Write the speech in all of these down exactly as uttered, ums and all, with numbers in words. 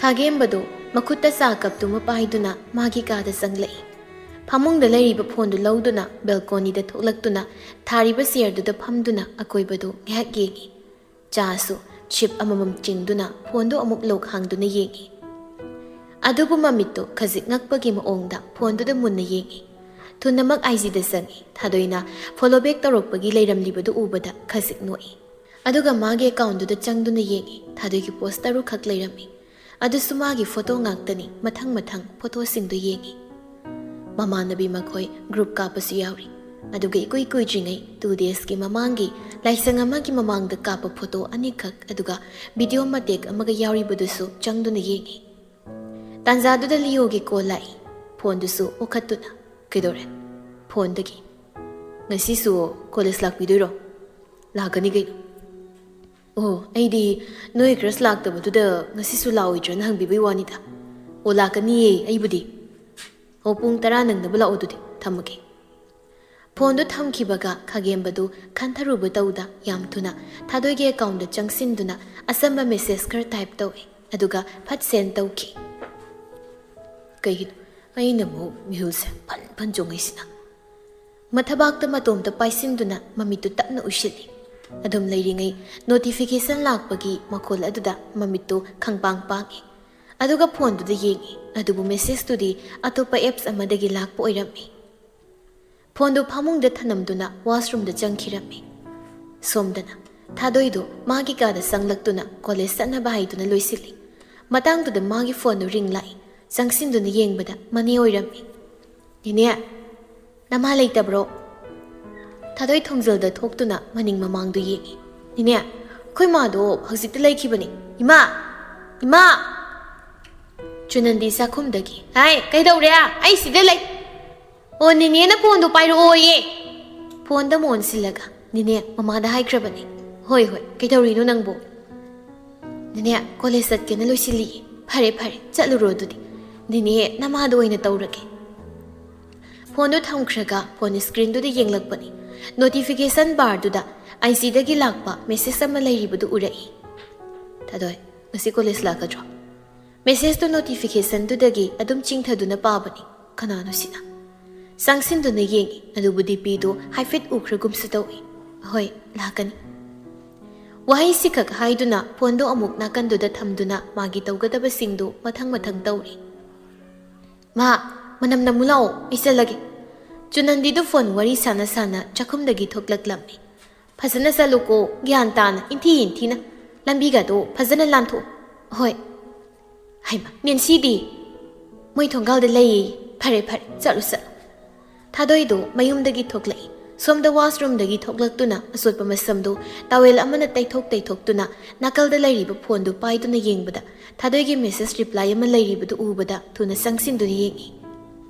ꯑꯒꯦꯝꯕꯗꯨ ꯃꯈꯨꯠꯇ ꯆꯥ ꯀꯞꯇꯨꯃ ꯄꯥꯏꯗꯨꯅ ꯃꯥꯒꯤ ꯀꯥꯗ ꯆꯪꯂꯛꯏ꯫ ꯐꯃꯨꯡꯗ ꯂꯩꯔꯤꯕ ꯐꯣꯟꯗꯨ ꯂꯧꯗꯨꯅ ꯕꯦꯜꯀꯣꯅꯤꯗ ꯊꯣꯛꯂꯛꯇꯨꯅ ꯊꯥꯔꯤꯕ ꯆꯤꯌꯔꯗꯨꯗ ꯐꯝꯗꯨꯅ ꯑꯀꯣꯏꯕꯗꯨ ꯉꯥꯏꯍꯥꯛ ꯌꯦꯡꯏ꯫ ꯆꯥꯁꯨ ꯁꯤꯞ ꯑꯃꯃꯝ ꯆꯤꯡꯗꯨꯅ ꯐꯣꯟꯗꯨ ꯑꯃꯨꯛ ꯂꯣꯛ ꯍꯥꯡꯗꯨꯅ ꯌꯦꯡꯏ꯫ ꯑꯗꯨꯕꯨ ꯃꯃꯤꯠꯇꯨ ꯈꯖꯤꯛ ꯉꯛꯄꯒꯤ ꯃꯑꯣꯡꯗ ꯐꯣꯟꯗꯨꯗ ꯃꯨꯟꯅ ꯌꯦꯡꯏ꯫ ꯊꯨꯅꯃꯛ ꯑꯥꯏꯖꯤꯗ ꯆꯪꯏ꯫ ꯊꯥꯗꯣꯏꯅ ꯐꯣꯂꯣ ꯕꯦꯛ ꯇꯧꯔꯛꯄꯒꯤ ꯂꯩꯔꯝꯂꯤꯕꯗꯨ ꯎꯕꯗ ꯈꯖꯤꯛ ꯅꯣꯛꯏ꯫ ꯑꯗꯨꯒ ꯃꯥꯒꯤ ꯑꯦꯀꯥꯎꯟꯗꯨꯗ ꯆꯪꯗꯨꯅ ꯌꯦꯡꯏ꯫ ꯊꯥꯗꯣꯏꯒꯤ ꯄꯣꯁ ꯇꯔꯨꯛꯈꯛ ꯂꯩꯔꯝꯃꯤ꯫ ꯑꯗꯨꯁꯨ ꯃꯥꯒꯤ ꯐꯣꯇꯣ ꯉꯥꯛꯇꯅꯤ꯫ ꯃꯊꯪ ꯃꯊꯪ ꯐꯣꯇꯣꯁꯤꯡꯗꯨ ꯌꯦꯡꯏ꯫ ꯃꯃꯥꯟꯅꯕꯤ ꯃꯈꯣꯏ ꯒ꯭ꯔꯨꯞ ꯀꯥꯞꯄꯁꯨ ꯌꯥꯎꯔꯤ꯫ ꯑꯗꯨꯒ ꯏꯀꯨꯏ ꯀꯨꯏꯗ꯭ꯔꯤꯉꯩ ꯇꯨ ꯗꯦꯖꯀꯤ ꯃꯃꯥꯡꯒꯤ ꯂꯥꯏꯁꯪ ꯑꯃꯒꯤ ꯃꯃꯥꯡꯗ ꯀꯥꯞꯄ ꯐꯣꯇꯣ ꯑꯅꯤꯈꯛ, ꯑꯗꯨꯒ ꯚꯤꯗꯤꯑꯣ ꯃꯇꯦꯛ ꯑꯃꯒ ꯌꯥꯎꯔꯤꯕꯗꯨꯁꯨ ꯆꯪꯗꯨꯅ ꯌꯦꯡꯏ꯫ ꯇꯥꯟꯖꯥꯗꯨꯗ ꯂꯤꯌꯣꯒꯤ ꯀꯣꯜ ꯂꯥꯛꯏ꯫ ꯐꯣꯟꯗꯨꯁꯨ ꯑꯣꯈꯠꯇꯨꯅ, "ꯀꯩꯗꯧꯔꯦ?" ꯐꯣꯟꯗꯒꯤ, "ꯉꯁꯤꯁꯨ ꯀꯣꯂꯦꯖ ꯂꯥꯛꯄꯤꯗꯣꯏꯔꯣ?" "ꯂꯥꯛꯀꯅꯤ ꯀꯩꯅꯣ?" "ꯑꯣ, ꯑꯩꯗꯤ ꯅꯣꯏ ꯀ꯭ꯔꯁ ꯂꯥꯛꯇꯕꯗꯨꯗ ꯉꯁꯤꯁꯨ ꯂꯥꯛꯑꯣꯏꯗ꯭ꯔꯅ ꯍꯪꯕꯤꯕꯩ ꯋꯥꯅꯤꯗ꯫ ꯑꯣ, ꯂꯥꯛꯀꯅꯤꯌꯦ ꯑꯩꯕꯨꯗꯤ꯫ ꯑꯣ, ꯄꯨꯡ ꯇꯔꯥ ꯅꯪꯅꯕ ꯂꯥꯛꯑꯣ ꯑꯗꯨꯗꯤ꯫ ꯊꯝꯃꯒꯦ꯫" ꯐꯣꯟꯗꯨ ꯊꯝꯈꯤꯕꯒ ꯈꯥꯒꯦꯝꯕꯗꯨ ꯈꯟꯊꯔꯨꯕ ꯇꯧꯗ ꯌꯥꯝ ꯊꯨꯅ ꯊꯥꯗꯣꯏꯒꯤ ꯑꯦꯀꯥꯎꯟꯗ ꯆꯪꯁꯤꯟꯗꯨꯅ ꯑꯆꯝꯕ ꯃꯦꯁꯦꯖ ꯈꯔ ꯇꯥꯏꯞ ꯇꯧꯏ, ꯑꯗꯨꯒ ꯐꯠ ꯁꯦꯟ ꯇꯧꯈꯤ꯫ ꯀꯩꯒꯤꯅꯣ ꯑꯩꯅ ꯑꯃꯨꯛ ꯃꯤꯍꯨꯜꯁꯦ ꯐꯟ ꯐꯟ ꯆꯣꯡꯉꯤꯁꯤꯅ? ꯃꯊꯕꯥꯛꯇ ꯃꯇꯣꯝꯇ ꯄꯥꯏꯁꯤꯟꯗꯨꯅ ꯃꯃꯤꯠꯇꯨ ꯇꯞꯅ ꯎꯏꯁꯤꯜꯂꯤ꯫ ꯑꯗꯨꯝ ꯂꯩꯔꯤꯉꯩ ꯅꯣꯇꯤꯐꯤꯀꯦꯁꯟ ꯂꯥꯛꯄꯒꯤ ꯃꯈꯣꯜ ꯑꯗꯨꯗ ꯃꯃꯤꯠꯇꯨ ꯈꯪꯄꯥꯡ ꯄꯥꯡꯉꯤ꯫ ꯑꯗꯨꯒ ꯐꯣꯟꯗꯨꯗ ꯌꯦꯡꯉꯤ꯫ ꯑꯗꯨꯕꯨ ꯃꯦꯁꯦꯖꯇꯨꯗꯤ ꯑꯇꯣꯞꯄ ꯑꯦꯞꯁ ꯑꯃꯗꯒꯤ ꯂꯥꯛꯄ ꯑꯣꯏꯔꯝꯃꯤ꯫ ꯐꯣꯟꯗꯨ ꯐꯃꯨꯡꯗ ꯊꯅꯝꯗꯨꯅ ꯋꯥꯁꯔꯨꯝꯗ ꯆꯪꯈꯤꯔꯝꯃꯤ꯫ ꯁꯣꯝꯗꯅ ꯊꯥꯗꯣꯏꯗꯨ ꯃꯥꯒꯤ ꯀꯥꯗ ꯆꯪꯂꯛꯇꯨꯅ ꯀꯣꯂꯦꯖ ꯆꯠꯅꯕ ꯍꯥꯏꯗꯨꯅ ꯂꯣꯏꯁꯤꯜꯂꯤ꯫ ꯃꯇꯥꯡꯗꯨꯗ ꯃꯥꯒꯤ ꯐꯣꯟꯗꯨ ꯔꯤꯡ ꯂꯥꯛꯏ꯫ ꯆꯪꯁꯤꯟꯗꯨꯅ ꯌꯦꯡꯕꯗ ꯃꯅꯦ ꯑꯣꯏꯔꯝꯃꯤ꯫ "ꯅꯦꯅꯦ, ꯅꯃꯥ ꯂꯩꯇꯕ꯭ꯔꯣ?" ꯊꯥꯗꯣꯏ ꯊꯣꯡꯖꯤꯜꯗ ꯊꯣꯛꯇꯨꯅ ꯃꯅꯤꯡ ꯃꯃꯥꯡꯗꯨ ꯌꯦꯡꯉꯤ꯫ "ꯅꯦꯅꯦ, ꯑꯩꯈꯣꯏ ꯃꯥꯗꯣ ꯍꯧꯖꯤꯛꯇ ꯂꯩꯈꯤꯕꯅꯤ꯫ ꯏꯃꯥ! ꯏꯃꯥ!" ꯆꯨꯅꯟꯗꯤ ꯆꯥꯛꯈꯨꯝꯗꯒꯤ, "ꯍꯥꯏ, ꯀꯩꯗꯧꯔꯦ? ꯑꯩ ꯁꯤꯗ ꯂꯩ꯫" "ꯑꯣ, ꯅꯦꯅꯦꯅ ꯐꯣꯟꯗꯣ ꯄꯥꯏꯔꯛꯑꯣꯌꯦ꯫" ꯐꯣꯟꯗ ꯑꯃꯨꯛ ꯑꯣꯟꯁꯤꯜꯂꯒ, "ꯅꯦꯅꯦ, ꯃꯃꯥꯗ ꯍꯥꯏꯈ꯭ꯔꯕꯅꯤ꯫" "ꯍꯣꯏ, ꯍꯣꯏ, ꯀꯩꯗꯧꯔꯤꯅꯣ ꯅꯪꯕꯨ?" "ꯅꯦꯅꯦ, ꯀꯣꯂꯦꯖ ꯆꯠꯀꯦꯅ ꯂꯣꯏꯁꯤꯜꯂꯤꯌꯦ꯫" "ꯐꯔꯦ, ꯐꯔꯦ, ꯆꯠꯂꯨꯔꯣ ꯑꯗꯨꯗꯤ꯫ ꯅꯦꯅꯦ, ꯅꯃꯥꯗ ꯑꯣꯏꯅ ꯇꯧꯔꯒꯦ꯫" ꯐꯣꯟꯗꯨ ꯊꯝꯈ꯭ꯔꯒ ꯐꯣꯟ ꯁ꯭ꯀ꯭ꯔꯤꯟꯗꯨꯗ ꯌꯦꯡꯂꯛꯄꯅꯤ꯫ ꯅꯣꯇꯤꯐꯤꯀꯦꯁꯟ ꯕꯥꯔꯗꯨꯗ ꯑꯥꯏꯖꯤꯗꯒꯤ ꯂꯥꯛꯄ ꯃꯦꯁꯦꯖ ꯑꯃ ꯂꯩꯔꯤꯕꯗꯨ ꯎꯔꯛꯏ꯫ "ꯊꯥꯗꯣꯏ, ꯉꯁꯤ ꯀꯣꯂꯦꯖ ꯂꯥꯛꯀꯗ꯭ꯔꯣ?" ꯃꯦꯁꯦꯖꯇꯨ ꯅꯣꯇꯤꯐꯤꯀꯦꯁꯟꯗꯨꯗꯒꯤ ꯑꯗꯨꯝ ꯆꯤꯡꯊꯗꯨꯅ ꯄꯥꯕꯅꯤ꯫ ꯀꯅꯥꯅꯣ ꯁꯤꯅ? ꯆꯪꯁꯤꯟꯗꯨꯅ ꯌꯦꯡꯏ, ꯑꯗꯨꯕꯨ ꯗꯤꯄꯤꯗꯨ ꯍꯥꯏꯐꯦꯠ ꯎꯈ꯭ꯔꯒꯨꯝꯁꯨ ꯇꯧꯏ꯫ ꯍꯣꯏ, ꯂꯥꯛꯀꯅꯤ꯫ ꯋꯥꯍꯩꯁꯤꯈꯛ ꯍꯥꯏꯗꯨꯅ ꯐꯣꯟꯗꯨ ꯑꯃꯨꯛ ꯅꯥꯀꯟꯗꯨꯗ ꯊꯝꯗꯨꯅ ꯃꯥꯒꯤ ꯇꯧꯒꯗꯕꯁꯤꯡꯗꯨ ꯃꯊꯪ ꯃꯊꯪ ꯇꯧꯔꯤ꯫ ꯃꯥ, ꯃꯅꯝ ꯅꯝꯃꯨ ꯂꯥꯛꯑꯣ, ꯑꯩ ꯆꯠꯂꯒꯦ꯫ ꯆꯨꯅꯟꯗꯤꯗꯨ ꯐꯣꯟ ꯋꯥꯔꯤ ꯁꯥꯟꯅ ꯁꯥꯟꯅ ꯆꯥꯛꯈꯨꯝꯗꯒꯤ ꯊꯣꯛꯂꯛꯂꯝꯃꯤ꯫ ꯐꯖꯅ ꯆꯠꯂꯨꯀꯣ, ꯒ꯭ꯌꯥꯟ ꯇꯥꯅ, ꯏꯟꯊꯤ ꯏꯟꯊꯤꯅ꯫ ꯂꯝꯕꯤꯒꯗꯣ ꯐꯖꯅ ꯂꯥꯟꯊꯣꯛꯎ꯫ ꯍꯣꯏ꯫ ꯍꯩꯃꯥ, ꯅꯦꯟꯁꯤꯗꯤ? ꯃꯣꯏ ꯊꯣꯡꯒꯥꯜꯗ ꯂꯩꯌꯦ꯫ ꯐꯔꯦ, ꯐꯔꯦ, ꯆꯠꯂꯨ, ꯆꯠꯂꯨ꯫ ꯊꯥꯗꯣꯏꯗꯣ ꯃꯌꯨꯝꯗꯒꯤ ꯊꯣꯛꯂꯛꯏ꯫ ꯁꯣꯝꯗ ꯋꯥꯁꯔꯨꯝꯗꯒꯤ ꯊꯣꯛꯂꯛꯇꯨꯅ ꯑꯆꯣꯠꯄ ꯃꯁꯝꯗꯨ ꯇꯥꯋꯦꯜ ꯑꯃꯅ ꯇꯩꯊꯣꯛ ꯇꯩꯊꯣꯛꯇꯨꯅ ꯅꯥꯀꯜꯗ ꯂꯩꯔꯤꯕ ꯐꯣꯟꯗꯨ ꯄꯥꯏꯗꯨꯅ ꯌꯦꯡꯕꯗ, ꯊꯥꯗꯣꯏꯒꯤ ꯃꯦꯁꯦꯖ ꯔꯤꯄ꯭ꯂꯥꯏ ꯑꯃ ꯂꯩꯔꯤꯕꯗꯨ ꯎꯕꯗ ꯊꯨꯅ ꯆꯪꯁꯤꯟꯗꯨꯅ ꯌꯦꯡꯏ꯫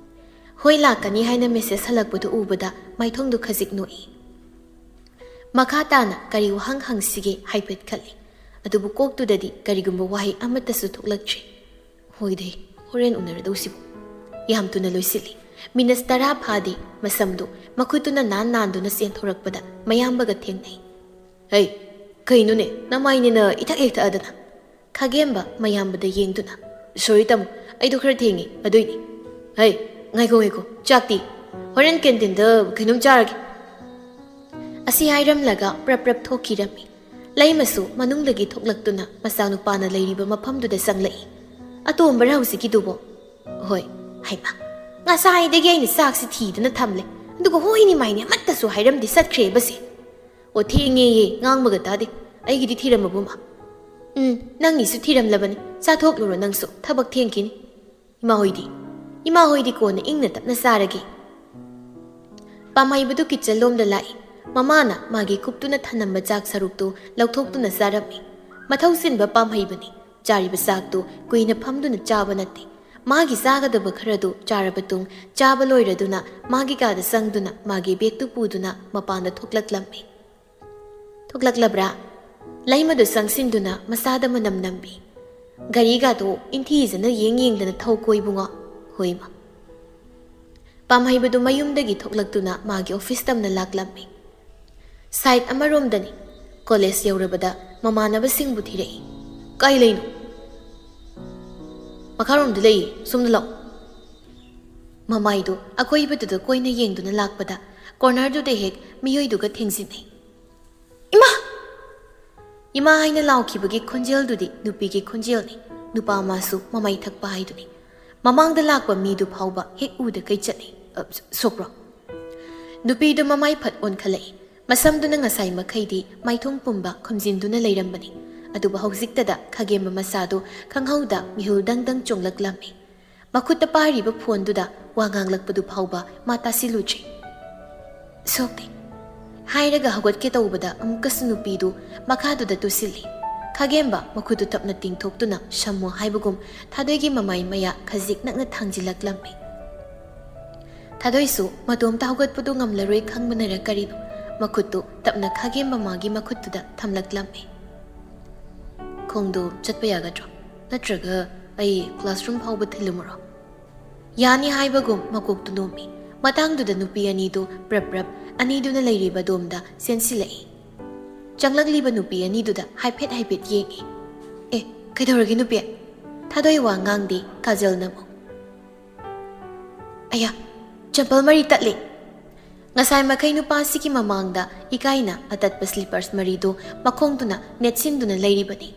ꯍꯣꯏ, ꯂꯥꯛꯀꯅꯤ ꯍꯥꯏꯅ ꯃꯦꯁꯦꯖ ꯍꯜꯂꯛꯄꯗꯨ ꯎꯕꯗ ꯃꯥꯏꯊꯣꯡꯗꯨ ꯈꯖꯤꯛ ꯅꯣꯛꯏ꯫ ꯃꯈꯥ ꯇꯥꯅ ꯀꯔꯤ ꯋꯥꯍꯪ ꯍꯪꯁꯤꯒꯦ ꯍꯥꯏꯐꯦꯠ ꯈꯜꯂꯤ, ꯑꯗꯨꯕꯨ ꯀꯣꯛꯇꯨꯗꯗꯤ ꯀꯔꯤꯒꯨꯝꯕ ꯋꯥꯍꯩ ꯑꯃꯠꯇꯁꯨ ꯊꯣꯛꯂꯛꯇ꯭ꯔꯤ꯫ ꯍꯣꯏꯗꯦ, ꯍꯣꯔꯦꯟ ꯎꯅꯔꯗꯧꯁꯤꯕꯨ꯫ ꯌꯥꯝ ꯊꯨꯅ ꯂꯣꯏꯁꯤꯜꯂꯤ꯫ ꯃꯤꯅꯠ ꯇꯔꯥ ꯐꯥꯗꯦ, ꯃꯁꯝꯗꯨ ꯃꯈꯨꯠꯇꯨꯅ ꯅꯥꯟ ꯅꯥꯟꯗꯨꯅ ꯆꯦꯟꯊꯣꯔꯛꯄꯗ ꯃꯌꯥꯝꯕꯒ ꯊꯦꯡꯅꯩ꯫ "ꯍꯩ, ꯀꯩꯅꯣꯅꯦ, ꯅꯃꯥꯏꯅꯦꯅ ꯏꯊꯛ ꯍꯦꯛ ꯊꯛꯑꯗꯅ?" ꯈꯥꯒꯦꯝꯕ ꯃꯌꯥꯝꯕꯗ ꯌꯦꯡꯗꯨꯅ, "ꯁꯣꯔꯤ ꯇꯥꯃꯣ, ꯑꯩꯗꯣ ꯈꯔ ꯊꯦꯡꯉꯤ, ꯑꯗꯨꯏꯅꯦ꯫ ꯍꯩ, ꯉꯥꯏꯈꯣ, ꯉꯥꯏꯈꯣ, ꯆꯥꯛꯇꯤ? ꯍꯣꯔꯦꯟ ꯀꯦꯟꯇꯤꯟꯗ ꯀꯩꯅꯣꯝ ꯆꯥꯔꯒꯦ꯫" ꯑꯁꯤ ꯍꯥꯏꯔꯝꯂꯒ ꯄ꯭ꯔꯞ ꯄ꯭ꯔꯞ ꯊꯣꯛꯈꯤꯔꯝꯃꯤ꯫ ꯂꯩꯃꯁꯨ ꯃꯅꯨꯡꯗꯒꯤ ꯊꯣꯛꯂꯛꯇꯨꯅ ꯃꯆꯥꯅꯨꯄꯥꯅ ꯂꯩꯔꯤꯕ ꯃꯐꯝꯗꯨꯗ ꯆꯪꯂꯛꯏ꯫ "ꯑꯇꯣꯝꯕꯔ ꯍꯧꯖꯤꯛꯀꯤꯗꯨꯕꯣ?" "ꯍꯣꯏ꯫" "ꯍꯩꯃꯥ, ꯉꯁꯥꯏꯗꯒꯤ ꯑꯩꯅ ꯆꯥꯛꯁꯤ ꯊꯤꯗꯅ ꯊꯝꯂꯦ, ꯑꯗꯨꯒ ꯍꯣꯏꯅꯤ ꯃꯥꯏꯅꯤ ꯑꯃꯠꯇꯁꯨ ꯍꯥꯏꯔꯝꯗꯦ, ꯆꯠꯈ꯭ꯔꯦꯕꯁꯦ?" "ꯑꯣ, ꯊꯦꯡꯉꯦꯌꯦ, ꯉꯥꯡꯕꯒ ꯇꯥꯗꯦ꯫ ꯑꯩꯒꯤꯗꯤ ꯊꯤꯔꯝꯃꯕꯣ, ꯃꯥ?" "ꯎꯝ, ꯅꯪꯒꯤꯁꯨ ꯊꯤꯔꯝꯂꯕꯅꯤ꯫ ꯆꯥꯊꯣꯛꯂꯨꯔꯣ ꯅꯪꯁꯨ, ꯊꯕꯛ ꯊꯦꯡꯈꯤꯅꯤ꯫" "ꯏꯃꯥ ꯍꯣꯏꯗꯤ?" "ꯏꯃꯥ ꯍꯣꯏꯗꯤ ꯀꯣꯟꯅ ꯏꯪꯅ ꯇꯞꯅ ꯆꯥꯔꯒꯦ꯫" ꯄꯥꯝꯍꯩꯕꯗꯨ ꯀꯤꯠꯆꯟ ꯂꯣꯝꯗ ꯂꯥꯛꯏ꯫ ꯃꯃꯥꯅ ꯃꯥꯒꯤ ꯀꯨꯞꯇꯨꯅ ꯊꯅꯝꯕ ꯆꯥꯛ ꯁꯔꯨꯛꯇꯨ ꯂꯧꯊꯣꯛꯇꯨꯅ ꯆꯥꯔꯝꯃꯤ꯫ ꯃꯊꯧ ꯆꯤꯟꯕ ꯄꯥꯝꯍꯩꯕꯅꯤ꯫ ꯆꯥꯔꯤꯕ ꯆꯥꯛꯇꯨ ꯀꯨꯏꯅ ꯐꯝꯗꯨꯅ ꯆꯥꯕ ꯅꯠꯇꯦ꯫ ꯃꯥꯒꯤ ꯆꯥꯒꯗꯕ ꯈꯔꯗꯨ ꯆꯥꯔꯕ ꯇꯨꯡ, ꯆꯥꯕ ꯂꯣꯏꯔꯗꯨꯅ ꯃꯥꯒꯤ ꯀꯥꯗ ꯆꯪꯗꯨꯅ ꯃꯥꯒꯤ ꯕꯦꯒꯇꯨ ꯄꯨꯗꯨꯅ ꯃꯄꯥꯟꯗ ꯊꯣꯛꯂꯛꯂꯝꯃꯤ꯫ "ꯊꯣꯛꯂꯛꯂꯕ꯭ꯔꯥ?" ꯂꯩꯃꯗꯨ ꯆꯪꯁꯤꯟꯗꯨꯅ ꯃꯁꯥꯗ ꯃꯅꯝ ꯅꯝꯕꯤ꯫ "ꯒꯥꯔꯤꯒꯥꯗꯣ ꯏꯟꯊꯤꯖꯅ ꯌꯦꯡ ꯌꯦꯡꯗꯅ ꯊꯧꯀꯣ ꯏꯕꯨꯡꯉꯣ꯫" "ꯍꯣꯏ, ꯏꯃꯥ꯫" ꯄꯥꯝꯍꯩꯕꯗꯨ ꯃꯌꯨꯝꯗꯒꯤ ꯊꯣꯛꯂꯛꯇꯨꯅ ꯃꯥꯒꯤ ꯑꯣꯐꯤꯁ ꯇꯝꯅ ꯂꯥꯛꯂꯝꯃꯤ꯫ ꯁꯥꯏꯠ ꯑꯃꯔꯣꯝꯗꯅꯤ꯫ ꯀꯣꯂꯦꯖ ꯌꯧꯔꯕꯗ ꯃꯃꯥꯟꯅꯕꯁꯤꯡꯕꯨ ꯊꯤꯔꯛꯏ꯫ "ꯀꯥꯏ ꯂꯩꯅꯣ?" "ꯃꯈꯥꯔꯣꯝꯗ ꯂꯩꯌꯦ, ꯁꯣꯝꯗ ꯂꯥꯛꯑꯣ"꯫ ꯃꯃꯥꯏꯗꯨ ꯑꯀꯣꯏꯕꯗꯨꯗ ꯀꯣꯏꯅ ꯌꯦꯡꯗꯨꯅ ꯂꯥꯛꯄꯗ cornerꯗꯨꯗ ꯍꯦꯛ ꯃꯤꯑꯣꯏꯗꯨꯒ ꯊꯦꯡꯖꯤꯟꯅꯩ꯫ "ꯏꯃꯥ!" ꯏꯃꯥ ꯍꯥꯏꯅ ꯂꯥꯎꯈꯤꯕꯒꯤ ꯈꯣꯟꯖꯦꯜꯗꯨꯗꯤ ꯅꯨꯄꯤꯒꯤ ꯈꯣꯟꯖꯦꯜꯅꯤ꯫ ꯅꯨꯄꯥ ꯃꯥꯁꯨ ꯃꯃꯩ ꯊꯛꯄ ꯍꯥꯏꯗꯨꯅꯤ꯫ ꯃꯃꯥꯡꯗ ꯂꯥꯛꯄ ꯃꯤꯗꯨ ꯐꯥꯎꯕ ꯍꯦꯛ ꯎꯗꯈꯩ ꯆꯠꯂꯤ꯫ "ꯑ, ꯁꯣꯛꯄ꯭ꯔꯣ?" ꯅꯨꯄꯤꯗꯨ ꯃꯃꯥꯏ ꯐꯠ ꯑꯣꯟꯈꯠꯂꯛꯏ꯫ ꯃꯁꯝꯗꯨꯅ ꯉꯁꯥꯏ ꯃꯈꯩꯗꯤ ꯃꯥꯏꯊꯣꯡ ꯄꯨꯝꯕ ꯈꯨꯝꯖꯤꯟꯗꯨꯅ ꯂꯩꯔꯝꯕꯅꯤ꯫ ꯑꯗꯨꯕꯨ ꯍꯧꯖꯤꯛꯇꯗ ꯈꯥꯒꯦꯝꯕ ꯃꯁꯥꯗꯨ ꯈꯪꯍꯧꯗ ꯃꯤꯍꯨꯜ ꯗꯪ ꯗꯪ ꯆꯣꯡꯂꯛꯂꯝꯃꯤ꯫ ꯃꯈꯨꯠꯇ ꯄꯥꯏꯔꯤꯕ phoneꯗꯨꯗ ꯋꯥ ꯉꯥꯡꯂꯛꯄꯗꯨ ꯐꯥꯎꯕ ꯃꯥ ꯇꯥꯁꯤꯜꯂꯨꯗ꯭ꯔꯤ꯫ "ꯁꯣꯛꯇꯦ" ꯍꯥꯏꯔꯒ ꯍꯧꯒꯠꯀꯦ ꯇꯧꯕꯗ ꯑꯃꯨꯛꯀꯁꯨ ꯅꯨꯄꯤꯗꯨ ꯃꯈꯥꯗꯨꯗ ꯇꯨꯁꯤꯜꯂꯤ꯫ ꯈꯥꯒꯦꯝꯕ ꯃꯈꯨꯠꯇꯨ ꯇꯞꯅ ꯇꯤꯡꯊꯣꯛꯇꯨꯅ "ꯁꯝꯃꯨ" ꯍꯥꯏꯕꯒꯨꯝ ꯊꯥꯗꯣꯏꯒꯤ ꯃꯃꯥꯏ ꯃꯌꯥ ꯈꯖꯤꯛ ꯅꯛꯅ ꯊꯥꯡꯖꯤꯜꯂꯛꯂꯝꯃꯤ꯫ ꯊꯥꯗꯣꯏꯁꯨ ꯃꯇꯣꯝꯇ ꯍꯧꯒꯠꯄꯗꯨ ꯉꯝꯂꯔꯣꯏ ꯈꯪꯕꯅꯔ ꯀꯔꯤꯅꯣ, ꯃꯈꯨꯠꯇꯨ ꯇꯞꯅ ꯈꯥꯒꯦꯝꯕ ꯃꯥꯒꯤ ꯃꯈꯨꯠꯇꯨꯗ ꯊꯝꯂꯛꯂꯝꯃꯤ꯫ "ꯈꯣꯡꯗꯨ ꯆꯠꯄ ꯌꯥꯒꯗ꯭ꯔꯣ? ꯅꯠꯇ꯭ꯔꯒ ꯑꯩ classroom ꯐꯥꯎꯕ ꯊꯤꯜꯂꯝꯃꯨꯔꯣ?" ꯌꯥꯅꯤ ꯍꯥꯏꯕꯒꯨꯝ ꯃꯀꯣꯛꯇꯨ ꯅꯣꯝꯃꯤ꯫ ꯃꯇꯥꯡꯗꯨꯗ ꯅꯨꯄꯤ ꯑꯅꯤꯗꯨ ꯄ꯭ꯔꯞ ꯄ꯭ꯔꯞ ꯑꯅꯤꯗꯨꯅ ꯂꯩꯔꯤꯕ ꯑꯗꯣꯝꯗ ꯆꯦꯟꯁꯤꯜꯂꯛꯏ꯫ ꯆꯪꯂꯛꯂꯤꯕ ꯅꯨꯄꯤ ꯑꯅꯤꯗꯨꯗ ꯍꯥꯏꯐꯦꯠ ꯍꯥꯏꯐꯦꯠ ꯌꯦꯡꯏ꯫ "ꯑꯦ, ꯀꯩꯗꯧꯔꯒꯦ ꯅꯨꯄꯤ?" ꯊꯥꯗꯣꯏ ꯋꯥ ꯉꯥꯡꯗꯦ, ꯀꯥꯖꯜꯅ ꯑꯃꯨꯛ꯫ "ꯑꯌꯥ, ꯆꯝꯄꯜ ꯃꯔꯤ ꯇꯠꯂꯦ!" ꯉꯁꯥꯏ ꯃꯈꯩ ꯅꯨꯄꯥꯁꯤꯒꯤ ꯃꯃꯥꯡꯗ ꯏꯀꯥꯏꯅ ꯑꯇꯠꯄ slippers ꯃꯔꯤꯗꯨ ꯃꯈꯣꯡꯗꯨꯅ ꯅꯦꯠꯁꯤꯟꯗꯨꯅ ꯂꯩꯔꯤꯕꯅꯤ꯫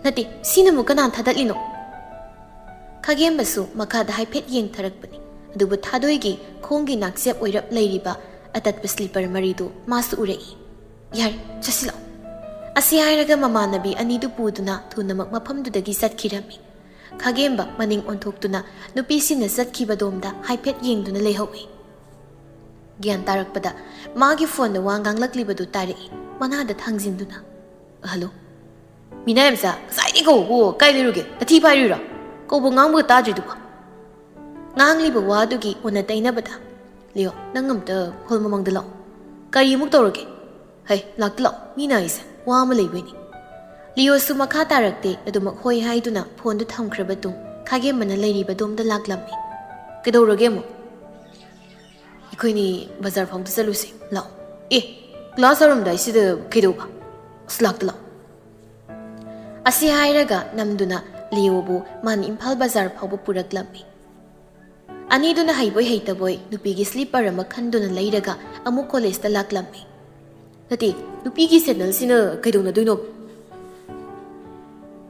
"ꯅꯠꯇꯦ, ꯁꯤꯅ ꯑꯃꯨꯛ ꯀꯅꯥ ꯊꯥꯗꯠꯂꯤꯅꯣ?" ꯈꯥꯒꯦꯝꯕꯁꯨ ꯃꯈꯥꯗ ꯍꯥꯏꯐꯦꯠ ꯌꯦꯡꯊꯔꯛꯄꯅꯤ꯫ ꯑꯗꯨꯕꯨ ꯊꯥꯗꯣꯏꯒꯤ ꯈꯣꯡꯒꯤ ꯅꯥꯛꯆꯦꯞ ꯑꯣꯏꯔꯞ ꯂꯩꯔꯤꯕ ꯑꯇꯠꯄ slipper ꯃꯔꯤꯗꯨ ꯃꯥꯁꯨ ꯎꯔꯛꯏ꯫ "ꯌꯥꯔꯦ, ꯆꯠꯁꯤꯜꯂꯛꯑꯣ" ꯑꯁꯤ ꯍꯥꯏꯔꯒ ꯃꯃꯥꯟꯅꯕꯤ ꯑꯅꯤꯗꯨ ꯄꯨꯗꯨꯅ ꯊꯨꯅꯃꯛ ꯃꯐꯝꯗꯨꯗꯒꯤ ꯆꯠꯈꯤꯔꯝꯃꯤ꯫ ꯈꯥꯒꯦꯝꯕ ꯃꯅꯤꯡ ꯑꯣꯟꯊꯣꯛꯇꯨꯅ ꯅꯨꯄꯤꯁꯤꯡꯅ ꯆꯠꯈꯤꯕꯗꯣꯝꯗ ꯍꯥꯏꯐꯦꯠ ꯌꯦꯡꯗꯨꯅ ꯂꯩꯍꯧꯏ꯫ ꯒ꯭ꯌꯥꯟ ꯇꯥꯔꯛꯄꯗ ꯃꯥꯒꯤ phoneꯗ ꯋꯥ ꯉꯥꯡꯂꯛꯂꯤꯕꯗꯨ ꯇꯥꯔꯛꯏ, ꯃꯅꯥꯗ ꯊꯥꯡꯖꯤꯟꯗꯨꯅ꯫ "ꯍꯜꯂꯣ꯫ ꯃꯤꯅꯥꯏ ꯃꯆꯥ, ꯉꯁꯥꯏꯗꯒꯤ ꯀꯧꯕꯕꯨ ꯀꯥꯏ ꯂꯩꯔꯨꯒꯦ? ꯅꯊꯤ ꯐꯥꯏꯔꯨꯏꯔꯣ? ꯀꯧꯕ ꯉꯥꯡꯕꯒ ꯇꯥꯗ꯭ꯔꯤꯗꯨꯕꯣ?" ꯉꯥꯡꯂꯤꯕ ꯋꯥꯗꯨꯒꯤ ꯑꯣꯟꯅ ꯇꯩꯅꯕꯗ, "ꯂꯤꯌꯣ, ꯅꯪ ꯑꯝꯇ hall ꯃꯃꯥꯡꯗ ꯂꯥꯛꯑꯣ꯫ ꯀꯔꯤ ꯑꯃꯨꯛ ꯇꯧꯔꯒꯦ? ꯍꯩ, ꯂꯥꯛꯇ ꯂꯥꯛꯑꯣ, ꯃꯤ ꯅꯥꯏꯁꯦ ꯋꯥ ꯑꯃ ꯂꯩꯕꯩꯅꯤ"꯫ ꯂꯤꯌꯣꯁꯨ ꯃꯈꯥ ꯇꯥꯔꯛꯇꯦ, ꯑꯗꯨꯃꯛ ꯍꯣꯏ ꯍꯥꯏꯗꯨꯅ phoneꯗꯨ ꯊꯝꯈ꯭ꯔꯕ ꯇꯨꯡ ꯈꯥꯒꯦꯝꯕꯅ ꯂꯩꯔꯤꯕꯗꯣꯝꯗ ꯂꯥꯛꯂꯝꯃꯤ꯫ "ꯀꯩꯗꯧꯔꯒꯦ ꯑꯃꯨꯛ?" "ꯑꯩꯈꯣꯏꯅꯤ ꯕꯖꯥꯔ ꯐꯥꯎꯗ ꯆꯠꯂꯨꯁꯦ, ꯂꯥꯛꯑꯣ"꯫ "ꯑꯦ, class ꯍꯧꯔꯝꯗꯥꯏꯁꯤꯗ ꯀꯩꯗꯧꯕ? ꯑꯁ, ꯂꯥꯛꯇ ꯂꯥꯛꯑꯣ"꯫ ꯑꯁꯤ ꯍꯥꯏꯔꯒ ꯅꯝꯗꯨꯅ ꯂꯤꯑꯣꯕꯨ ꯃꯥꯅ ꯏꯝꯐꯥꯜ ꯕꯖꯥꯔ ꯐꯥꯎꯕ ꯄꯨꯔꯛꯂꯝꯃꯤ꯫ ꯑꯅꯤꯗꯨꯅ ꯍꯩꯕꯣꯏ ꯍꯩꯇꯕꯣꯏ ꯅꯨꯄꯤꯒꯤ slipper ꯑꯃ ꯈꯟꯗꯨꯅ ꯂꯩꯔꯒ ꯑꯃꯨꯛ ꯀꯣꯂꯦꯖꯇ ꯂꯥꯛꯂꯝꯃꯤ꯫ "ꯅꯠꯇꯦ, ꯅꯨꯄꯤꯒꯤ ꯁꯦꯟꯗꯜꯁꯤꯅ ꯀꯩꯗꯧꯅꯗꯣꯏꯅꯣ?"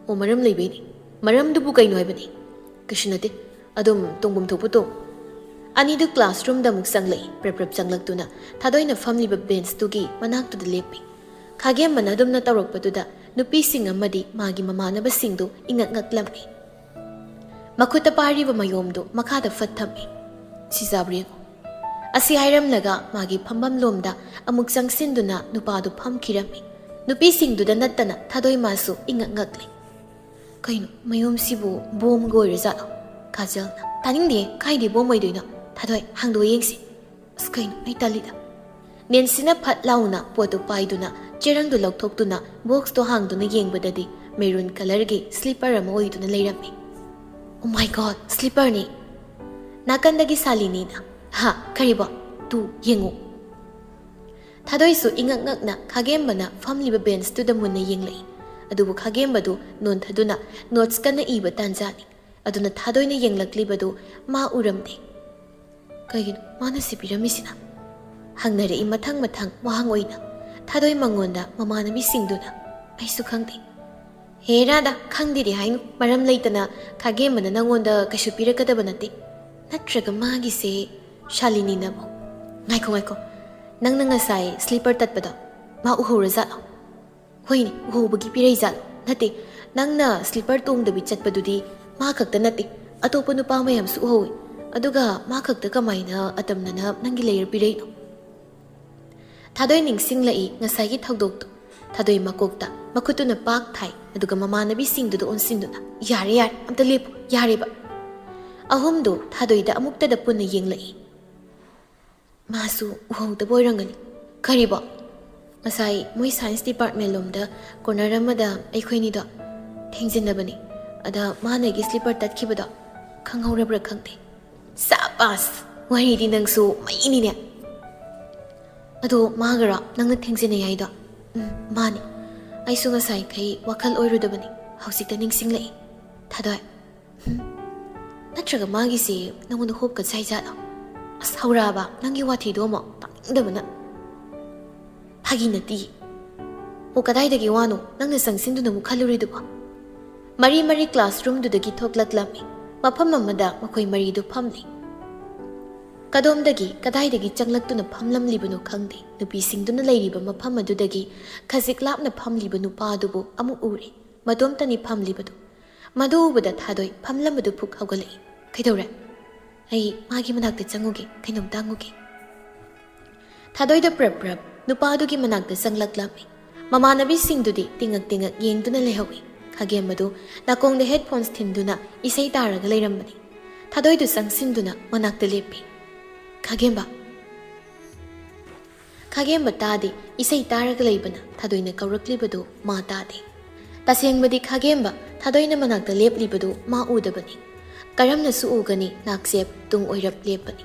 "ꯑꯣ, ꯃꯔꯝ ꯂꯩꯕꯩꯅꯤ꯫ ꯃꯔꯝꯗꯨꯕꯨ ꯀꯩꯅꯣ ꯍꯥꯏꯕꯅꯤ?" "ꯀꯩꯁꯨ ꯅꯠꯇꯦ, ꯑꯗꯨꯝ ꯇꯣꯡꯐꯝ ꯊꯣꯛꯄ ꯇꯣꯡ꯫" ꯑꯅꯤꯗꯨ classroomꯗ ꯑꯃꯨꯛ ꯆꯪꯂꯛꯏ꯫ ꯄ꯭ꯔꯞ ꯄ꯭ꯔꯞ ꯆꯪꯂꯛꯇꯨꯅ ꯊꯥꯗꯣꯏꯅ ꯐꯝꯂꯤꯕ benchꯇꯨꯒꯤ ꯃꯅꯥꯛꯇꯨꯗ ꯂꯦꯞꯄꯤ꯫ ꯈꯥꯒꯦꯝꯕꯅ ꯑꯗꯨꯝꯅ ꯇꯧꯔꯛꯄꯗꯨꯗ ꯅꯨꯄꯤꯁꯤꯡ ꯑꯃꯗꯤ ꯃꯥꯒꯤ ꯃꯃꯥꯟꯅꯕꯁꯤꯡꯗꯨ ꯏꯉꯛ ꯉꯛꯂꯝꯃꯤ꯫ ꯃꯈꯨꯠꯇ ꯄꯥꯏꯔꯤꯕ ꯃꯌꯣꯝꯗꯨ ꯃꯈꯥꯗ ꯐꯠ ꯊꯝꯃꯤ꯫ "ꯁꯤ ꯆꯥꯕ꯭ꯔꯥ ꯌꯦꯡꯉꯨ꯫" ꯑꯁꯤ ꯍꯥꯏꯔꯝꯂꯒ ꯃꯥꯒꯤ ꯐꯝꯐꯝ ꯂꯣꯝꯗ ꯑꯃꯨꯛ ꯆꯪꯁꯤꯟꯗꯨꯅ ꯅꯨꯄꯥꯗꯨ ꯐꯝꯈꯤꯔꯝꯃꯤ꯫ ꯅꯨꯄꯤꯁꯤꯡꯗꯨꯗ ꯅꯠꯇꯅ ꯊꯥꯗꯣꯏ ꯃꯥꯁꯨ ꯏꯉꯛ ꯉꯛꯂꯤ꯫ "ꯀꯩꯅꯣ, ꯃꯌꯣꯝꯁꯤꯕꯨ ꯕꯣꯝꯒ ꯑꯣꯏꯔꯖꯥꯠꯂꯣ?" ꯀꯥꯖꯜꯅ꯫ "ꯇꯥꯅꯤꯡꯗꯦ, ꯀꯥꯏꯗꯩ ꯕꯣꯝ ꯑꯣꯏꯗꯣꯏꯅꯣ? ꯊꯥꯗꯣꯏ, ꯍꯥꯡꯗꯣꯛꯑ ꯌꯦꯡꯁꯤ꯫" "ꯑꯁ, ꯀꯩꯅꯣ, ꯑꯩ ꯇꯜꯂꯤꯗ꯫" ꯅꯦꯟꯁꯤꯅ ꯐꯠ ꯂꯥꯎꯅ ꯄꯣꯠꯇꯨ ꯄꯥꯏꯗꯨꯅ ꯆꯦꯔꯪꯗꯨ ꯂꯧꯊꯣꯛꯇꯨꯅ boxꯇꯨ ꯍꯥꯡꯗꯨꯅ ꯌꯦꯡꯕꯗꯗꯤ maroon colourꯒꯤ slipper ꯑꯃ ꯑꯣꯏꯗꯨꯅ ꯂꯩꯔꯝꯃꯤ꯫ "Oh my God, slipperꯅꯤ!" ꯅꯥꯀꯟꯗꯒꯤ ꯁꯥꯂꯤꯅꯤꯅ, "ꯍꯥ, ꯀꯔꯤꯕꯣ? ꯇꯨ, ꯌꯦꯡꯉꯨ꯫" ꯊꯥꯗꯣꯏꯁꯨ ꯏꯉꯛ ꯉꯛꯅ ꯈꯥꯒꯦꯝꯕꯅ ꯐꯝꯂꯤꯕ benchꯇꯨꯗ ꯃꯨꯟꯅ ꯌꯦꯡꯂꯛꯏ꯫ ꯑꯗꯨꯕꯨ ꯈꯥꯒꯦꯝꯕꯗꯨ ꯅꯣꯟꯊꯗꯨꯅ notes ꯀꯟꯅ ꯏꯕ ꯇꯥꯟꯖꯥꯅꯤ꯫ ꯑꯗꯨꯅ ꯊꯥꯗꯣꯏꯅ ꯌꯦꯡꯂꯛꯂꯤꯕꯗꯨ ꯃꯥ ꯎꯔꯝꯗꯦ꯫ "ꯀꯩꯒꯤꯅꯣ ꯃꯥꯅ ꯁꯤ ꯄꯤꯔꯝꯃꯤꯁꯤꯅ?" ꯍꯪꯅꯔꯛꯏ ꯃꯊꯪ ꯃꯊꯪ ꯋꯥꯍꯪ ꯑꯣꯏꯅ꯫ ꯊꯥꯗꯣꯏ ꯃꯉꯣꯟꯗ ꯃꯃꯥꯟꯅꯕꯤꯁꯤꯡꯗꯨꯅ, "ꯑꯩꯁꯨ ꯈꯪꯗꯦ꯫" "ꯍꯦ ꯔꯥꯙꯥ, ꯈꯪꯗꯦꯗꯤ ꯍꯥꯏꯅꯨ, ꯃꯔꯝ ꯂꯩꯇꯅ ꯈꯥꯒꯦꯝꯕꯅ ꯅꯪꯉꯣꯟꯗ ꯀꯩꯁꯨ ꯄꯤꯔꯛꯀꯗꯕ ꯅꯠꯇꯦ꯫ ꯅꯠꯇ꯭ꯔꯒ ꯃꯥꯒꯤꯁꯦ?" ꯁꯥꯂꯤꯅꯤꯅ ꯑꯃꯨꯛ, "ꯉꯥꯏꯈꯣ, ꯉꯥꯏꯈꯣ, ꯅꯪꯅ ꯉꯁꯥꯏ slipper ꯇꯠꯄꯗꯣ ꯃꯥ ꯎꯍꯧꯔꯖꯥꯠꯂꯣ?" "ꯍꯣꯏꯅꯦ, ꯎꯍꯧꯕꯒꯤ ꯄꯤꯔꯛꯏꯖꯥꯠꯂꯣ? ꯅꯠꯇꯦ, ꯅꯪꯅ slipper ꯇꯣꯡꯗꯕꯤ ꯆꯠꯄꯗꯨꯗꯤ ꯃꯥ ꯈꯛꯇ ꯅꯠꯇꯦ, ꯑꯇꯣꯞꯄ ꯅꯨꯄꯥ ꯃꯌꯥꯝꯁꯨ ꯎꯍꯧꯏ꯫ ꯑꯗꯨꯒ ꯃꯥ ꯈꯛꯇ ꯀꯃꯥꯏꯅ ꯑꯇꯝꯅꯅ ꯅꯪꯒꯤ ꯂꯩꯔ ꯄꯤꯔꯛꯏꯅꯣ?" ꯊꯥꯗꯣꯏ ꯅꯤꯡꯁꯤꯡꯂꯛꯏ ꯉꯁꯥꯏꯒꯤ ꯊꯧꯗꯣꯛꯇꯨ꯫ ꯊꯥꯗꯣꯏ ꯃꯀꯣꯛꯇ ꯃꯈꯨꯠꯇꯨꯅ ꯄꯥꯛ ꯊꯥꯏ, ꯑꯗꯨꯒ ꯃꯃꯥꯟꯅꯕꯤꯁꯤꯡꯗꯨꯗ ꯑꯣꯟꯁꯤꯟꯗꯨꯅ, "ꯌꯥꯔꯦ, ꯌꯥꯔꯦ, ꯑꯝꯇ ꯂꯦꯞꯄꯨ, ꯌꯥꯔꯦꯕ꯫" ꯑꯍꯨꯝꯗꯨ ꯊꯥꯗꯣꯏꯗ ꯑꯃꯨꯛꯇꯗ ꯄꯨꯟꯅ ꯌꯦꯡꯂꯛꯏ꯫ "ꯃꯥꯁꯨ ꯎꯍꯧꯗꯕ ꯑꯣꯏꯔꯝꯒꯅꯤ꯫" "ꯀꯔꯤꯕꯣ?" "ꯉꯁꯥꯏ ꯃꯣꯏ science department ꯂꯣꯝꯗ corner ꯑꯃꯗ ꯑꯩꯈꯣꯏꯅꯤꯗꯣ ꯊꯦꯡꯖꯤꯟꯅꯕꯅꯤ꯫ ꯑꯗ ꯃꯥꯅ ꯑꯩꯒꯤ slipper ꯇꯠꯈꯤꯕꯗꯣ ꯈꯪꯍꯧꯔꯕ꯭ꯔꯥ ꯈꯪꯗꯦ꯫" "ꯁꯥꯕꯥꯁ! ꯋꯥꯔꯤꯗꯤ ꯅꯪꯁꯨ ꯃꯩꯅꯤꯅꯦ!" "ꯑꯗꯣ ꯃꯥꯒꯔꯣ ꯅꯪꯅ ꯊꯦꯡꯖꯤꯟꯅꯩ ꯍꯥꯏꯗꯣ?" "ꯎꯝ, ꯃꯥꯅꯤ꯫ ꯑꯩꯁꯨ ꯉꯁꯥꯏꯈꯩ ꯋꯥꯈꯜ ꯑꯣꯏꯔꯨꯗꯕꯅꯤ, ꯍꯧꯖꯤꯛꯇ ꯅꯤꯡꯁꯤꯡꯂꯛꯏ꯫" "ꯊꯥꯗꯣꯏ, ꯍꯨꯝ, ꯅꯠꯇ꯭ꯔꯒ ꯃꯥꯒꯤꯁꯦ ꯅꯉꯣꯟꯗ ꯍꯣꯞꯀ ꯆꯥꯏꯖꯥꯠꯂꯣ? ꯑꯁ, ꯍꯧꯔꯛꯑꯕ ꯅꯪꯒꯤ ꯋꯥꯊꯤꯗꯣ ꯑꯃꯨꯛ, ꯇꯥꯅꯤꯡꯗꯕꯅ꯫ ꯐꯥꯒꯤ ꯅꯠꯇꯦ꯫ ꯑꯣ, ꯀꯗꯥꯏꯗꯒꯤ ꯋꯥꯅꯣ ꯅꯪꯅ ꯆꯪꯁꯤꯟꯗꯨꯅ ꯑꯃꯨꯛ ꯈꯜꯂꯨꯔꯤꯗꯨꯕꯣ?" ꯃꯔꯤ ꯃꯔꯤ classroomꯗꯨꯗꯒꯤ ꯊꯣꯛꯂꯛꯂꯝꯃꯤ꯫ ꯃꯐꯝ ꯑꯃꯗ ꯃꯈꯣꯏ ꯃꯔꯤꯗꯨ ꯐꯝꯂꯤ꯫ ꯀꯗꯣꯝꯗꯒꯤ, ꯀꯗꯥꯏꯗꯒꯤ ꯆꯪꯂꯛꯇꯨꯅ ꯐꯝꯂꯝꯂꯤꯕꯅꯣ ꯈꯪꯗꯦ, ꯅꯨꯄꯤꯁꯤꯡꯗꯨꯅ ꯂꯩꯔꯤꯕ ꯃꯐꯝ ꯑꯗꯨꯗꯒꯤ ꯈꯖꯤꯛ ꯂꯥꯞꯅ ꯐꯝꯂꯤꯕ ꯅꯨꯄꯥ ꯑꯗꯨꯕꯨ ꯑꯃꯨꯛ ꯎꯔꯦ꯫ ꯃꯇꯣꯝꯇꯅꯤ ꯐꯝꯂꯤꯕꯗꯨ꯫ ꯃꯗꯨ ꯎꯕꯗ ꯊꯥꯗꯣꯏ ꯐꯝꯂꯝꯕꯗꯨ ꯐꯨꯛ ꯍꯧꯒꯠꯂꯛꯏ꯫ "ꯀꯩꯗꯧꯔꯦ? ꯑꯩ ꯃꯥꯒꯤ ꯃꯅꯥꯛꯇ ꯆꯪꯉꯨꯒꯦ, ꯀꯩꯅꯣꯝꯇ ꯍꯪꯉꯨꯒꯦ꯫" ꯊꯥꯗꯣꯏꯗ ꯄ꯭ꯔꯞ ꯄ꯭ꯔꯞ ꯅꯨꯄꯥ ꯑꯗꯨꯒꯤ ꯃꯅꯥꯛꯇ ꯆꯪꯂꯛꯂꯝꯃꯤ꯫ ꯃꯃꯥꯟꯅꯕꯤꯁꯤꯡꯗꯨꯗꯤ ꯇꯤꯡꯉꯛ ꯇꯤꯡꯉꯛ ꯌꯦꯡꯗꯨꯅ ꯂꯩꯍꯧꯏ꯫ ꯈꯥꯒꯦꯝꯕꯗꯨ ꯅꯥꯀꯣꯡꯗ headphones ꯊꯤꯟꯗꯨꯅ ꯏꯁꯩ ꯇꯥꯔꯒ ꯂꯩꯔꯝꯕꯅꯤ꯫ ꯊꯥꯗꯣꯏꯗꯨ ꯆꯪꯁꯤꯟꯗꯨꯅ ꯃꯅꯥꯛꯇ ꯂꯦꯞꯄꯤ꯫ "ꯈꯥꯒꯦꯝꯕ!" ꯈꯥꯒꯦꯝꯕ ꯇꯥꯗꯦ꯫ ꯏꯁꯩ ꯇꯥꯔꯒ ꯂꯩꯕꯅ ꯊꯥꯗꯣꯏꯅ ꯀꯧꯔꯛꯂꯤꯕꯗꯨ ꯃꯥ ꯇꯥꯗꯦ꯫ ꯇꯁꯦꯡꯕꯗꯤ ꯈꯥꯒꯦꯝꯕ ꯊꯥꯗꯣꯏꯅ ꯃꯅꯥꯛꯇ ꯂꯦꯞꯂꯤꯕꯗꯨ ꯃꯥ ꯎꯗꯕꯅꯤ꯫ ꯀꯔꯝꯅꯁꯨ ꯎꯒꯅꯤ, ꯅꯥꯛꯆꯦꯞ ꯇꯨꯡ ꯑꯣꯏꯔꯞ ꯂꯦꯞꯄꯅꯤ꯫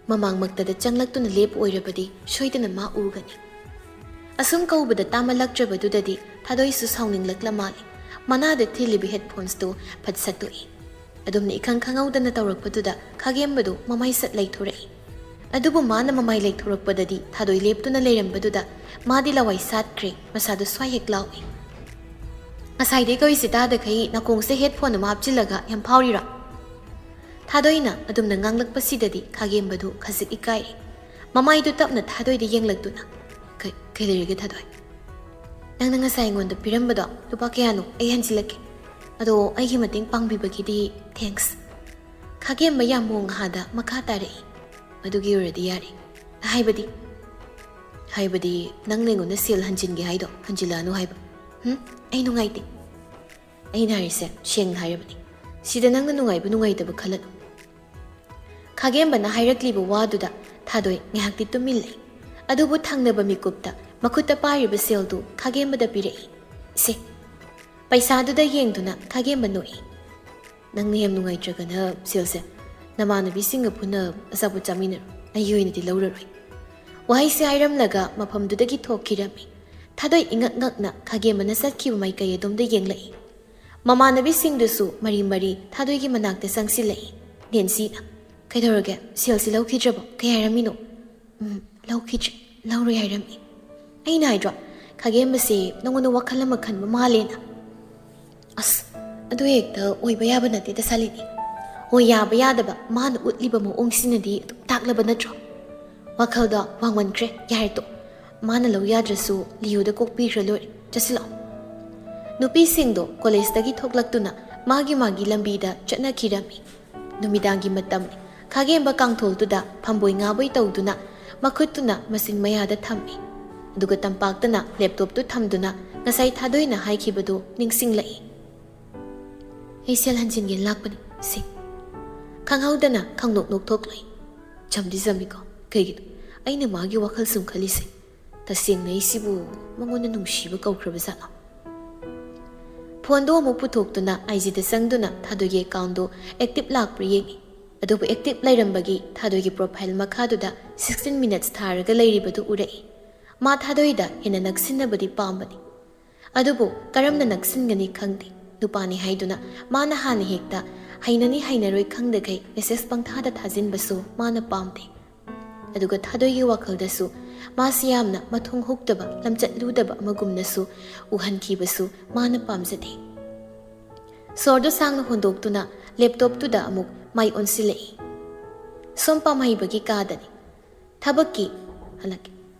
ꯃꯃꯥꯡꯃꯛꯇꯗ ꯆꯪꯂꯛꯇꯨꯅ ꯂꯦꯞꯄ ꯑꯣꯏꯔꯕꯗꯤ ꯁꯣꯏꯗꯅ ꯃꯥ ꯎꯒꯅꯤ꯫ ꯑꯁꯨꯝ ꯀꯧꯕꯗ ꯇꯥꯃꯜꯂꯛꯇ꯭ꯔꯕꯗꯨꯗꯗꯤ ꯊꯥꯗꯣꯏꯁꯨ ꯁꯥꯎꯅꯤꯡꯂꯛꯂ ꯃꯥꯜꯂꯦ꯫ ꯃꯅꯥꯗ ꯊꯤꯜꯂꯤꯕ headphonesꯇꯨ ꯐꯠ ꯁꯠꯇꯣꯛꯏ꯫ ꯑꯗꯨꯝꯅ ꯏꯈꯪ ꯈꯪꯍꯧꯗꯅ ꯇꯧꯔꯛꯄꯗꯨꯗ ꯈꯥꯒꯦꯝꯕꯗꯨ ꯃꯃꯥꯏ ꯁꯠ ꯂꯩꯊꯣꯔꯛꯏ꯫ ꯑꯗꯨꯕꯨ ꯃꯥꯅ ꯃꯃꯥꯏ ꯂꯩꯊꯣꯔꯛꯄꯗꯗꯤ ꯊꯥꯗꯣꯏ ꯂꯦꯞꯇꯨꯅ ꯂꯩꯔꯝꯕꯗꯨꯗ ꯃꯥꯗꯤ ꯂꯋꯥꯏ ꯁꯥꯠꯈ꯭ꯔꯦ, ꯃꯁꯥꯗꯨ ꯁ꯭ꯋꯥꯏ ꯍꯦꯛ ꯂꯥꯎꯏ꯫ "ꯉꯁꯥꯏꯗꯩ ꯀꯧꯏꯁꯦ ꯇꯥꯗꯈꯩ ꯅꯥꯀꯣꯡꯁꯦ headphone ꯑꯃ ꯍꯥꯞꯆꯤꯜꯂꯒ ꯌꯥꯝ ꯐꯥꯎꯔꯤꯔꯣ?" ꯊꯥꯗꯣꯏꯅ ꯑꯗꯨꯝꯅ ꯉꯥꯡꯂꯛꯄꯁꯤꯗꯗꯤ ꯈꯥꯒꯦꯝꯕꯗꯨ ꯈꯖꯤꯛ ꯏꯀꯥꯏꯔꯦ꯫ ꯃꯃꯥꯏꯗꯨ ꯇꯞꯅ ꯊꯥꯗꯣꯏꯗ ꯌꯦꯡꯂꯛꯇꯨꯅ, "ꯀꯩ, ꯀꯩ ꯂꯩꯔꯒꯦ ꯊꯥꯗꯣꯏ? ꯅꯪꯅ ꯉꯁꯥꯏ ꯑꯩꯉꯣꯟꯗ ꯄꯤꯔꯝꯕꯗꯣ ꯂꯨꯄꯥ ꯀꯌꯥꯅꯣ? ꯑꯩ ꯍꯟꯖꯤꯜꯂꯛꯀꯦ꯫ ꯑꯗꯣ ꯑꯩꯒꯤ ꯃꯇꯦꯡ ꯄꯥꯡꯕꯤꯕꯒꯤꯗꯤ thanks꯫" ꯈꯥꯒꯦꯝꯕ ꯌꯥꯝ ꯃꯣꯡ ꯍꯥꯗ ꯃꯈꯥ ꯇꯥꯔꯛꯏ꯫ "ꯑꯗꯨꯒꯤ ꯑꯣꯏꯔꯗꯤ ꯌꯥꯔꯦ꯫" "ꯍꯥꯏꯕꯗꯤ?" "ꯍꯥꯏꯕꯗꯤ ꯅꯪꯅ ꯑꯩꯉꯣꯟꯗ ꯁꯦꯜ ꯍꯟꯖꯤꯟꯒꯦ ꯍꯥꯏꯗꯣ ꯍꯟꯖꯤꯜꯂꯛꯑꯅꯨ ꯍꯥꯏꯕ꯫ ꯍꯨꯝ? ꯑꯩ ꯅꯨꯡꯉꯥꯏꯇꯦ꯫ ꯑꯩꯅ ꯍꯥꯏꯔꯤꯁꯦ ꯁꯦꯡꯅ ꯍꯥꯏꯔꯕꯅꯤ꯫ ꯁꯤꯗ ꯅꯪꯅ ꯅꯨꯡꯉꯥꯏꯕ ꯅꯨꯡꯉꯥꯏꯇꯕ ꯈꯜꯂꯅꯨ꯫" ꯈꯥꯒꯦꯝꯕꯅ ꯍꯥꯏꯔꯛꯂꯤꯕ ꯋꯥꯗꯨꯗ ꯊꯥꯗꯣꯏ ꯉꯥꯏꯍꯥꯛꯇꯤ ꯇꯨꯃꯤꯟ ꯂꯩ꯫ ꯑꯗꯨꯕꯨ ꯊꯪꯅꯕ ꯃꯤꯀꯨꯞꯇ ꯃꯈꯨꯠꯇ ꯄꯥꯏꯔꯤꯕ ꯁꯦꯜꯗꯨ ꯈꯥꯒꯦꯝꯕꯗ ꯄꯤꯔꯛꯏ꯫ "ꯁꯦ꯫" ꯄꯩꯁꯥꯗꯨꯗ ꯌꯦꯡꯗꯨꯅ ꯈꯥꯒꯦꯝꯕ ꯅꯣꯛꯏ꯫ "ꯅꯪꯅ ꯌꯥꯝ ꯅꯨꯡꯉꯥꯏꯇ꯭ꯔꯒꯅ ꯁꯦꯜꯁꯦ ꯅꯃꯥꯟꯅꯕꯤꯁꯤꯡꯒ ꯄꯨꯟꯅ ꯑꯆꯥꯄꯣꯠ ꯆꯥꯃꯤꯟꯅꯔꯣ, ꯑꯩꯒꯤ ꯑꯣꯏꯅꯗꯤ ꯂꯧꯔꯔꯣꯏ꯫" ꯋꯥꯍꯩꯁꯦ ꯍꯥꯏꯔꯝꯂꯒ ꯃꯐꯝꯗꯨꯗꯒꯤ ꯊꯣꯛꯈꯤꯔꯝꯃꯤ꯫ ꯊꯥꯗꯣꯏ ꯏꯉꯛ ꯉꯛꯅ ꯈꯥꯒꯦꯝꯕꯅ ꯆꯠꯈꯤꯕ ꯃꯥꯏꯀꯩ ꯑꯗꯣꯝꯗ ꯌꯦꯡꯂꯛꯏ꯫ ꯃꯃꯥꯟꯅꯕꯤꯁꯤꯡꯗꯨꯁꯨ ꯃꯔꯤ ꯃꯔꯤ ꯊꯥꯗꯣꯏꯒꯤ ꯃꯅꯥꯛꯇ ꯆꯪꯁꯤꯜꯂꯛꯏ꯫ ꯅꯦꯟꯁꯤꯅ, "ꯀꯩꯗꯧꯔꯒꯦ? ꯁꯦꯜꯁꯤ ꯂꯧꯈꯤꯗ꯭ꯔꯕꯣ? ꯀꯩ ꯍꯥꯏꯔꯝꯃꯤꯅꯣ?" "ꯎꯝ, ꯂꯧꯈꯤꯗ꯭ꯔꯦ, ꯂꯧꯔꯣꯏ ꯍꯥꯏꯔꯝꯃꯤ꯫ ꯑꯩꯅ ꯍꯥꯏꯗ꯭ꯔꯣ, ꯈꯥꯒꯦꯝꯕꯁꯦ ꯅꯉꯣꯟꯗ ꯋꯥꯈꯜ ꯑꯃ ꯈꯟꯕ ꯃꯥꯜꯂꯦꯅ?" ꯑꯁ, ꯑꯗꯨ ꯍꯦꯛꯇ ꯑꯣꯏꯕ ꯌꯥꯕ ꯅꯠꯇꯦꯗ ꯁꯥꯂꯤꯅꯤ꯫ ꯍꯣꯏ, ꯌꯥꯕ ꯌꯥꯗꯕ ꯃꯥꯅ ꯎꯠꯂꯤꯕ ꯃꯑꯣꯡꯁꯤꯅꯗꯤ ꯑꯗꯨꯝ ꯇꯥꯛꯂꯕ ꯅꯠꯇ꯭ꯔꯣ? ꯋꯥꯈꯜꯗꯣ ꯋꯥꯡꯃꯟꯈ꯭ꯔꯦ, ꯌꯥꯔꯦ ꯇꯣꯛ꯫ ꯃꯥꯅ ꯂꯧ ꯌꯥꯗ꯭ꯔꯁꯨ ꯂꯤꯌꯨꯗ ꯀꯣꯛꯄꯤꯈ꯭ꯔ ꯂꯣꯏꯔꯦ꯫ ꯆꯠꯁꯤꯜꯂꯛꯑꯣ꯫ ꯅꯨꯄꯤꯁꯤꯡꯗꯣ ꯀꯣꯂꯦꯖꯇꯒꯤ ꯊꯣꯛꯂꯛꯇꯨꯅ ꯃꯥꯒꯤ ꯃꯥꯒꯤ ꯂꯝꯕꯤꯗ ꯆꯠꯅꯈꯤꯔꯝꯃꯤ꯫ ꯅꯨꯃꯤꯗꯥꯡꯒꯤ ꯃꯇꯝꯅꯤ꯫ ꯈꯥꯒꯦꯝꯕ ꯀꯥꯡꯊꯣꯜꯗꯨꯗ ꯐꯝꯕꯣꯏ ꯉꯥꯕꯣꯏ ꯇꯧꯗꯨꯅ ꯃꯈꯨꯠꯇꯨꯅ ꯃꯆꯤꯟ ꯃꯌꯥꯗ ꯊꯝꯃꯤ꯫ ꯑꯗꯨꯒ ꯇꯝꯄꯥꯛꯇꯅ ꯂꯦꯞꯇꯣꯞꯇꯨ ꯊꯝꯗꯨꯅ ꯉꯁꯥꯏ ꯊꯥꯗꯣꯏꯅ ꯍꯥꯏꯈꯤꯕꯗꯨ ꯅꯤꯡꯁꯤꯡꯂꯛꯏ꯫ "ꯑꯩ ꯁꯦꯜ ꯍꯟꯖꯤꯟꯒꯦꯅ ꯂꯥꯛꯄꯅꯤ, ꯁꯤ꯫" ꯈꯪꯍꯧꯗꯅ ꯈꯪꯅꯣꯛ ꯅꯣꯛꯊꯣꯛꯂꯛꯏ꯫ ꯆꯝꯗꯤ ꯆꯝꯃꯤꯀꯣ꯫ ꯀꯩꯒꯤꯅꯣ ꯑꯩꯅ ꯃꯥꯒꯤ ꯋꯥꯈꯜ ꯁꯨꯝ ꯈꯜꯂꯤꯁꯦ? ꯇꯁꯦꯡꯅ ꯑꯩꯁꯤꯕꯨ ꯃꯉꯣꯟꯗ ꯅꯨꯡꯁꯤꯕ ꯀꯧꯈ꯭ꯔꯕ ꯖꯥꯠꯂꯣ? ꯐꯣꯟꯗꯣ ꯑꯃꯨꯛ ꯄꯨꯊꯣꯛꯇꯨꯅ ꯑꯥꯏ ꯖꯤꯗ ꯆꯪꯗꯨꯅ ꯊꯥꯗꯣꯏꯒꯤ ꯑꯦꯀꯥꯎꯟꯗꯣ ꯑꯦꯛꯇꯤꯚ ꯂꯥꯛꯄ꯭ꯔꯥ ꯌꯦꯡꯉꯤ꯫ ꯑꯗꯨꯕꯨ ꯑꯦꯛꯇꯤꯚ ꯂꯩꯔꯝꯕꯒꯤ ꯊꯥꯗꯣꯏꯒꯤ ꯄ꯭ꯔꯣꯐꯥꯏꯜ ꯃꯈꯥꯗꯨꯗ sixteen minutes ꯊꯥꯔꯒ ꯂꯩꯔꯤꯕꯗꯨ ꯎꯔꯛꯏ꯫ ꯃꯥ ꯊꯥꯗꯣꯏꯗ ꯍꯦꯟꯅ ꯅꯛꯁꯤꯟꯅꯕꯗꯤ ꯄꯥꯝꯕꯅꯤ꯫ ꯑꯗꯨꯕꯨ ꯀꯔꯝꯅ ꯅꯛꯁꯤꯟꯒꯅꯤ ꯈꯪꯗꯦ꯫ ꯅꯨꯄꯥꯅꯤ ꯍꯥꯏꯗꯨꯅ ꯃꯥꯅ ꯍꯥꯟꯅ ꯍꯦꯛꯇ ꯍꯩꯅꯅꯤ ꯍꯩꯅꯔꯣꯏ ꯈꯪꯗꯈꯩ ꯃꯦꯁꯦꯖ ꯄꯪꯊꯥꯗ ꯊꯥꯖꯤꯟꯕꯁꯨ ꯃꯥꯅ ꯄꯥꯝꯗꯦ꯫ ꯑꯗꯨꯒ ꯊꯥꯗꯣꯏꯒꯤ ꯋꯥꯈꯜꯗꯁꯨ ꯃꯥꯁꯤ ꯌꯥꯝꯅ ꯃꯊꯣꯡ ꯍꯨꯛꯇꯕ, ꯂꯝꯆꯠ ꯂꯨꯗꯕ ꯑꯃꯒꯨꯝꯅꯁꯨ ꯎꯍꯟꯈꯤꯕꯁꯨ ꯃꯥꯅ ꯄꯥꯝꯖꯗꯦ꯫ ꯁꯣꯔꯗꯨ ꯁꯥꯡꯅ ꯍꯣꯟꯗꯣꯛꯇꯨꯅ ꯂꯦꯞꯇꯣꯞꯇꯨꯗ ꯑꯃꯨꯛ ꯃꯥꯏ ꯑꯣꯟꯁꯤꯜꯂꯛꯏ꯫ ꯁꯣꯝ ꯄꯥꯝꯍꯩꯕꯒꯤ ꯀꯥꯗꯅꯤ꯫ ꯊꯕꯛꯀꯤ, ꯍꯜꯂꯛꯀꯦ꯫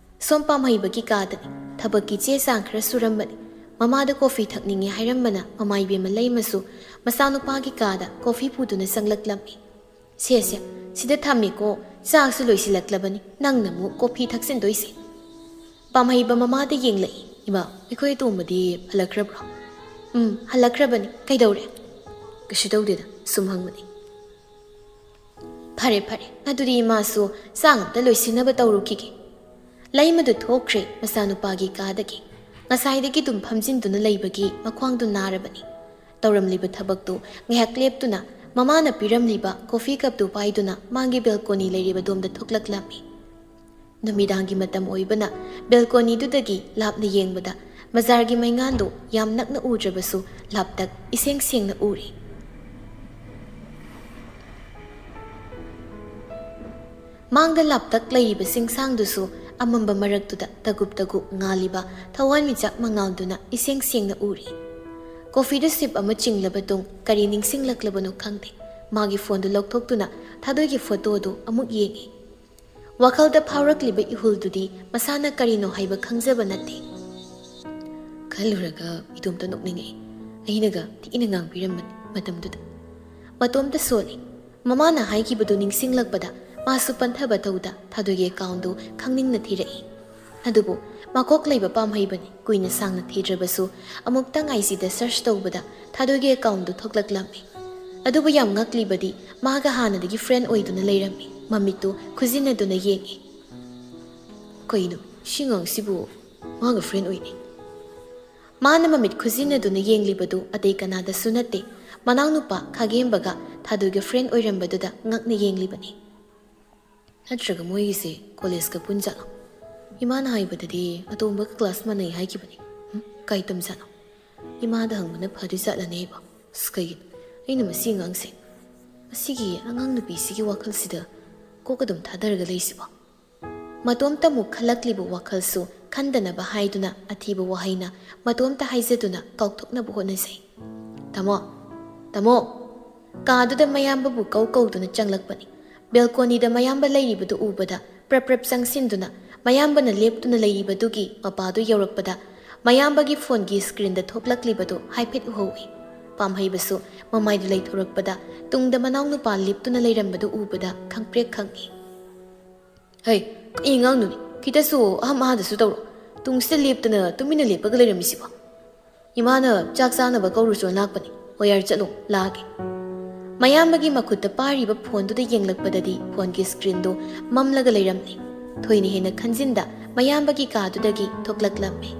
ꯁꯣꯝ ꯄꯥꯝꯍꯩꯕꯒꯤ ꯀꯥꯗꯅꯤ꯫ ꯊꯕꯛꯀꯤ ꯆꯦ ꯆꯥꯡ ꯈꯔ ꯁꯨꯔꯝꯕꯅꯤ꯫ ꯃꯃꯥꯗ ꯀꯣꯐꯤ ꯊꯛꯅꯤꯡꯉꯤ ꯍꯥꯏꯔꯝꯕꯅ ꯃꯃꯥ ꯏꯕꯦꯝꯃ ꯂꯩꯃꯁꯨ ꯃꯆꯥꯅꯨꯄꯥꯒꯤ ꯀꯥꯗ ꯀꯣꯐꯤ ꯄꯨꯗꯨꯅ ꯆꯪꯂꯛꯂꯝꯃꯤ꯫ "ꯁꯦ, ꯁꯦ, ꯁꯤꯗ ꯊꯝꯃꯦꯀꯣ, ꯆꯥꯛꯁꯨ ꯂꯣꯏꯁꯤꯜꯂꯛꯂꯕꯅꯤ, ꯅꯪꯅ ꯑꯃꯨꯛ ꯀꯣꯐꯤ ꯊꯛꯆꯤꯟꯗꯣꯏꯁꯦ?" ꯄꯥꯝꯍꯩꯕ ꯃꯃꯥꯗ ꯌꯦꯡꯂꯛꯏ꯫ "ꯏꯃꯥ, ꯑꯩꯈꯣꯏ ꯑꯇꯣꯝꯕꯗꯤ ꯍꯜꯂꯛꯈ꯭ꯔꯕ꯭ꯔꯣ?" "ꯎꯝ, ꯍꯜꯂꯛꯈ꯭ꯔꯕꯅꯤ꯫ ꯀꯩꯗꯧꯔꯦ?" "ꯀꯩꯁꯨ ꯇꯧꯗꯦꯗ, ꯁꯨꯝ ꯍꯪꯕꯅꯤ꯫" "ꯐꯔꯦ, ꯐꯔꯦ, ꯑꯗꯨꯗꯤ ꯏꯃꯥꯁꯨ ꯆꯥꯛ ꯑꯝꯇ ꯂꯣꯏꯁꯤꯟꯅꯕ ꯇꯧꯔꯨꯈꯤꯒꯦ꯫" ꯂꯩꯃꯗꯨ ꯊꯣꯛꯈ꯭ꯔꯦ ꯃꯆꯥꯅꯨꯄꯥꯒꯤ ꯀꯥꯗꯒꯤ꯫ ꯉꯁꯥꯏꯗꯒꯤ ꯑꯗꯨꯝ ꯐꯝꯖꯤꯟꯗꯨꯅ ꯂꯩꯕꯒꯤ ꯃꯈ꯭ꯋꯥꯡꯗꯨ ꯅꯥꯔꯕꯅꯤ꯫ ꯇꯧꯔꯝꯂꯤꯕ ꯊꯕꯛꯇꯨ ꯉꯥꯏꯍꯥꯛ ꯂꯦꯞꯇꯨꯅ ꯃꯃꯥꯅ ꯄꯤꯔꯝꯂꯤꯕ ꯀꯣꯐꯤ ꯀꯞꯇꯨ ꯄꯥꯏꯗꯨꯅ ꯃꯥꯒꯤ ꯕꯦꯜꯀꯣꯅꯤ ꯂꯩꯔꯤꯕꯗꯣꯝꯗ ꯊꯣꯛꯂꯛꯂꯝꯃꯤ꯫ ꯅꯨꯃꯤꯗꯥꯡꯒꯤ ꯃꯇꯝ ꯑꯣꯏꯕꯅ ꯕꯦꯜꯀꯣꯅꯤꯗꯨꯗꯒꯤ ꯂꯥꯞꯅ ꯌꯦꯡꯕꯗ ꯕꯖꯥꯔꯒꯤ ꯃꯩꯉꯥꯟꯗꯨ ꯌꯥꯝ ꯅꯛꯅ ꯎꯗ꯭ꯔꯕꯁꯨ ꯂꯥꯞꯇꯛ ꯏꯁꯦꯡ ꯁꯦꯡꯅ ꯎꯔꯤ꯫ ꯃꯥꯡꯗ ꯂꯥꯞꯇꯛ ꯂꯩꯔꯤꯕ ꯆꯤꯡꯁꯥꯡꯗꯨꯁꯨ ꯑꯃꯝꯕ ꯃꯔꯛꯇꯨꯗ ꯇꯒꯨꯞ ꯇꯒꯨꯞ ꯉꯥꯜꯂꯤꯕ ꯊꯋꯥꯟꯃꯤꯆꯥꯛ ꯃꯉꯥꯜꯗꯨꯅ ꯏꯁꯦꯡ ꯁꯦꯡꯅ ꯎꯔꯤ꯫ ꯀꯣꯐꯤꯗꯨ ꯁꯤꯞ ꯑꯃ ꯆꯤꯡꯂꯕ ꯇꯨꯡ ꯀꯔꯤ ꯅꯤꯡꯁꯤꯡꯂꯛꯂꯕꯅꯣ ꯈꯪꯗꯦ, ꯃꯥꯒꯤ ꯐꯣꯟꯗꯨ ꯂꯧꯊꯣꯛꯇꯨꯅ ꯊꯥꯗꯣꯏꯒꯤ ꯐꯣꯇꯣꯗꯨ ꯑꯃꯨꯛ ꯌꯦꯡꯉꯤ꯫ ꯋꯥꯈꯜꯗ ꯐꯥꯎꯔꯛꯂꯤꯕ ꯏꯍꯨꯜꯗꯨꯗꯤ ꯃꯁꯥꯅ ꯀꯔꯤꯅꯣ ꯍꯥꯏꯕ ꯈꯪꯖꯕ ꯅꯠꯇꯦ꯫ ꯈꯜꯂꯨꯔꯒ ꯏꯇꯣꯝꯇ ꯅꯣꯛꯅꯤꯡꯉꯛꯏ꯫ ꯑꯩꯅꯒ ꯊꯤꯅ ꯉꯥꯡꯕꯤꯔꯝꯕꯅꯤ ꯃꯇꯝꯗꯨꯗ꯫ ꯃꯇꯣꯝꯇ ꯁꯣꯜꯂꯤ꯫ ꯃꯃꯥꯅ ꯍꯥꯏꯈꯤꯕꯗꯨ ꯅꯤꯡꯁꯤꯡꯂꯛꯄꯗ ꯃꯥꯁꯨ ꯄꯟꯊꯕ ꯇꯧꯗ ꯊꯥꯗꯣꯏꯒꯤ ꯑꯦꯀꯥꯎꯟꯗꯨ ꯈꯪꯅꯤꯡꯅ ꯊꯤꯔꯛꯏ꯫ ꯑꯗꯨꯕꯨ ꯃꯀꯣꯛ ꯂꯩꯕ ꯄꯥꯝꯍꯩꯕꯅꯤ꯫ ꯀꯨꯏꯅ ꯁꯥꯡꯅ ꯊꯤꯗ꯭ꯔꯕꯁꯨ ꯑꯃꯨꯛꯇꯪ ꯑꯥꯏ ꯖꯤꯗ ꯁꯔꯆ ꯇꯧꯕꯗ ꯊꯥꯗꯣꯏꯒꯤ ꯑꯦꯀꯥꯎꯟꯗꯨ ꯊꯣꯛꯂꯛꯂꯝꯃꯤ꯫ ꯑꯗꯨꯕꯨ ꯌꯥꯝ ꯉꯛꯂꯤꯕꯗꯤ ꯃꯥꯒ ꯍꯥꯟꯅꯗꯒꯤ ꯐ꯭ꯔꯦꯟ ꯑꯣꯏꯗꯨꯅ ꯂꯩꯔꯝꯃꯤ꯫ ꯃꯃꯤꯠꯇꯨ ꯈꯨꯖꯤꯟꯅꯗꯨꯅ ꯌꯦꯡꯉꯤ꯫ ꯀꯩꯅꯣ ꯁꯤ ꯑꯉꯥꯡꯁꯤꯕꯨ ꯃꯥꯒ ꯐ꯭ꯔꯦꯟ ꯑꯣꯏꯅꯦ? ꯃꯥꯅ ꯃꯃꯤꯠ ꯈꯨꯖꯤꯟꯅꯗꯨꯅ ꯌꯦꯡꯂꯤꯕꯗꯨ ꯑꯇꯩ ꯀꯅꯥꯗꯁꯨ ꯅꯠꯇꯦ, ꯃꯅꯥꯎꯅꯨꯄꯥ ꯈꯥꯒꯦꯝꯕꯒ ꯊꯥꯗꯣꯏꯒ ꯐ꯭ꯔꯦꯟ ꯑꯣꯏꯔꯝꯕꯗꯨꯗ ꯉꯛꯅ ꯌꯦꯡꯂꯤꯕꯅꯤ꯫ ꯅꯠꯇ꯭ꯔꯒ ꯃꯣꯏꯒꯤꯁꯦ ꯀꯣꯂꯦꯖꯀ ꯄꯨꯟꯖꯥꯠꯂꯣ? ꯏꯃꯥꯅ ꯍꯥꯏꯕꯗꯗꯤ ꯑꯇꯣꯝꯕꯒ ꯀ꯭ꯂꯥꯁ ꯃꯥꯟꯅꯩ ꯍꯥꯏꯈꯤꯕꯅꯤ꯫ ꯍꯨꯝ, ꯀꯥꯏ ꯇꯝꯖꯥꯠꯅꯣ? ꯏꯃꯥꯗ ꯍꯪꯕꯅ ꯐꯗꯣꯏ ꯖꯥꯠꯂꯅꯦ ꯑꯩꯕꯣ꯫ ꯑꯁ, ꯀꯩꯒꯤꯅꯣ ꯑꯩꯅ ꯃꯁꯤ ꯑꯉꯥꯡꯁꯦ, ꯃꯁꯤꯒꯤ ꯑꯉꯥꯡ ꯅꯨꯄꯤꯁꯤꯒꯤ ꯋꯥꯈꯜꯁꯤꯗ ꯀꯣꯛ ꯑꯗꯨꯝ ꯊꯥꯗꯔꯒ ꯂꯩꯁꯤꯕꯣ? ꯃꯇꯣꯝꯇ ꯑꯃꯨꯛ ꯈꯜꯂꯛꯂꯤꯕ ꯋꯥꯈꯜꯁꯨ ꯈꯟꯗꯅꯕ ꯍꯥꯏꯗꯨꯅ ꯑꯊꯤꯕ ꯋꯥꯍꯩꯅ ꯃꯇꯣꯝꯇ ꯍꯥꯏꯖꯗꯨꯅ ꯀꯥꯎꯊꯣꯛꯅꯕ ꯍꯣꯠꯅꯖꯩ꯫ "ꯇꯥꯃꯣ, ꯇꯥꯃꯣ!" ꯀꯥꯗꯨꯗ ꯃꯌꯥꯝꯕꯕꯨ ꯀꯧ ꯀꯧꯗꯨꯅ ꯆꯪꯂꯛꯄꯅꯤ꯫ ꯕꯦꯜꯀꯣꯅꯤꯗ ꯃꯌꯥꯝꯕ ꯂꯩꯔꯤꯕꯗꯨ ꯎꯕꯗ ꯄ꯭ꯔꯞ ꯄ꯭ꯔꯞ ꯆꯪꯁꯤꯟꯗꯨꯅ ꯃꯌꯥꯝꯕꯅ ꯂꯦꯞꯇꯨꯅ ꯂꯩꯔꯤꯕꯗꯨꯒꯤ ꯃꯄꯥꯗꯨ ꯌꯧꯔꯛꯄꯗ ꯃꯌꯥꯝꯕꯒꯤ ꯐꯣꯟꯒꯤ ꯁ꯭ꯀ꯭ꯔꯤꯟꯗ ꯊꯣꯛꯂꯛꯂꯤꯕꯗꯨ ꯍꯥꯏꯐꯦꯠ ꯎꯍꯧꯏ꯫ ꯄꯥꯝꯍꯩꯕꯁꯨ ꯃꯃꯥꯏꯗꯨ ꯂꯩꯊꯣꯔꯛꯄꯗ ꯇꯨꯡꯗ ꯃꯅꯥꯎꯅꯨꯄꯥ ꯂꯦꯞꯇꯨꯅ ꯂꯩꯔꯝꯕꯗꯨ ꯎꯕꯗ ꯈꯪꯄ꯭ꯔꯦꯛ ꯈꯪꯏ꯫ "ꯍꯩ, ꯀꯩ ꯑꯉꯥꯡꯅꯣꯅꯦ? ꯈꯤꯇꯁꯨ ꯑꯍꯝ ꯑꯍꯥꯗꯁꯨ ꯇꯧꯔꯣ꯫ ꯇꯨꯡꯁꯤꯗ ꯂꯦꯞꯇꯅ ꯇꯨꯃꯤꯟꯅ ꯂꯦꯞꯄꯒ ꯂꯩꯔꯝꯃꯤꯁꯤꯕꯣ?" "ꯏꯃꯥꯅ ꯆꯥꯛ ꯆꯥꯅꯕ ꯀꯧꯔꯨꯆꯣ ꯂꯥꯛꯄꯅꯤ꯫ ꯍꯣꯌꯥꯔ ꯆꯠꯂꯣ, ꯂꯥꯛꯑꯒꯦ꯫" ꯃꯌꯥꯝꯕꯒꯤ ꯃꯈꯨꯠꯇ ꯄꯥꯏꯔꯤꯕ ꯐꯣꯟꯗꯨꯗ ꯌꯦꯡꯂꯛꯄꯗꯗꯤ ꯐꯣꯟꯒꯤ ꯁ꯭ꯀ꯭ꯔꯤꯟꯗꯨ ꯃꯝꯂꯒ ꯂꯩꯔꯝꯂꯦ꯫ ꯊꯣꯏꯅ ꯍꯦꯟꯅ ꯈꯟꯖꯤꯟꯗ ꯃꯌꯥꯝꯕꯒꯤ ꯀꯥꯗꯨꯗꯒꯤ ꯊꯣꯛꯂꯛꯂꯝꯃꯦ꯫